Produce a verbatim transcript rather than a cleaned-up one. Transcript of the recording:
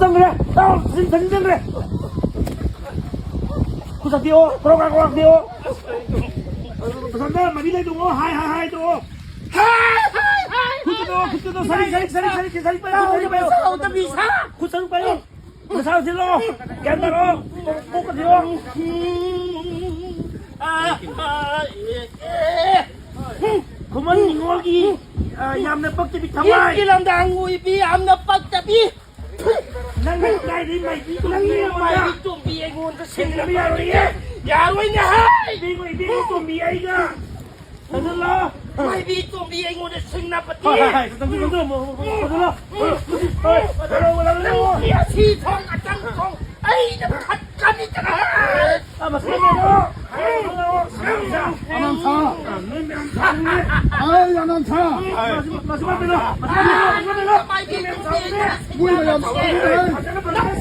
ꯆꯪꯈ꯭ꯔꯦ꯫ ꯇꯥꯎ, ꯊꯥꯖꯤꯟ, ꯊꯥꯖꯤꯟ ꯆꯪꯈ꯭ꯔꯦ꯫ ꯈꯨꯠ ꯁꯛꯄꯤꯌꯣ, ꯀ꯭ꯔꯣꯛ ꯀ꯭ꯔꯥꯛ, ꯀ꯭ꯔꯣꯛ ꯀ꯭ꯔꯥꯛ ꯇꯧꯑꯣ꯫ ꯃꯊꯟꯇ ꯃꯔꯤ ꯂꯩꯗꯧꯉꯣ, ꯍꯥꯏ, ꯍꯥꯏ, ꯍꯥꯏ ꯇꯧꯑꯣ꯫ ꯍꯥꯏ, ꯍꯥꯏ, ꯍꯥꯏ, ꯈꯨꯠꯇꯣ, ꯍꯥꯏ꯫ ꯈꯨꯠꯇꯣ, ꯁꯥꯔꯤ, ꯁꯥꯔꯤ, ꯁꯥꯔꯤ, ꯁꯥꯔꯤ, ꯁꯥꯔꯤ ꯄꯥꯏꯌꯣ, ꯁꯥꯔꯤ ꯄꯥꯏꯌꯣ꯫ ꯇꯥꯎꯗꯕ ꯏꯁꯥ꯫ ꯈꯨꯠ ꯁꯥꯔꯤ ꯄꯥꯏꯌꯣ꯫ ꯅꯁꯥ ꯊꯤꯜꯂꯣ꯫ ꯒ꯭ꯌꯥꯟ ꯇꯥꯔꯣ꯫ ꯀꯣꯛꯀ ꯊꯤꯜꯂꯣ꯫ ꯈꯨꯃꯟ ꯅꯤꯉꯣꯜꯒꯤ, ꯑ, ꯌꯥꯝꯅ ꯄꯛꯇꯕꯤ ꯊꯋꯥꯏ꯫ ꯌꯦꯠꯀꯤ ꯂꯝꯗꯥꯡ ꯑꯣꯏꯕꯤ ꯌꯥꯝꯅ ꯄꯛꯇꯕꯤ꯫ ꯅꯪꯅ ꯀꯗꯥꯏꯗꯒꯤ ꯃꯥꯏꯕꯤ ꯇꯣꯝꯕꯤ ꯅꯪꯅ ꯑꯩꯉꯣꯟꯗ ꯃꯥꯏꯕꯤ ꯇꯣꯝꯕꯤ ꯑꯩꯉꯣꯟꯗ ꯁꯤꯟꯅꯕ ꯁꯤꯟꯅꯕ ꯌꯥꯔꯣꯏꯌꯦ? ꯌꯥꯔꯣꯏꯅꯦ ꯍꯥꯏ! ꯏꯕꯦꯝꯃ, ꯏꯕꯦꯝꯃ ꯇꯣꯝꯕꯤ ꯑꯩꯒ ꯊꯥꯖꯤꯜꯂꯣ꯫ ꯃꯥꯏꯕꯤ ꯇꯣꯝꯕꯤ ꯑꯩꯉꯣꯟꯗ ꯁꯤꯡꯅꯕꯗꯤ꯫ ꯍꯣꯏ, ꯍꯣꯏ, ꯍꯣꯏ, ꯊꯥꯖꯤꯜꯂꯣ, ꯊꯥꯖꯤꯜꯂꯣ꯫ ꯍꯣꯏ, ꯍꯣꯏ, ꯍꯣꯏ, ꯍꯣꯏ꯫ ꯅꯪꯒꯤ ꯑꯁꯤ ꯊꯣꯡ ꯑꯆꯪ ꯊꯣꯡ ꯑꯩꯅ ꯐꯠꯀꯅꯤꯗꯅ꯫ ꯑ, ꯃꯁꯤ ꯀꯩꯅꯣ? ꯑꯅꯟꯊ! ꯑ, ꯅꯣꯏ ꯃꯌꯥꯝ ꯊꯥꯖꯤꯜꯂꯦ꯫ ꯑꯩ ꯑꯅꯟꯊ! ꯃꯁꯤ, ꯃꯁꯤ ꯀꯩꯅꯣ? ꯃꯁꯤ ꯀꯩꯅꯣ? ꯃꯁꯤ ꯀꯩꯅꯣ? ꯃꯣꯏ ꯃꯌꯥꯝ ꯊꯥꯖꯤꯜꯂꯦ꯫ ꯐꯖꯅ, ꯐꯖꯅ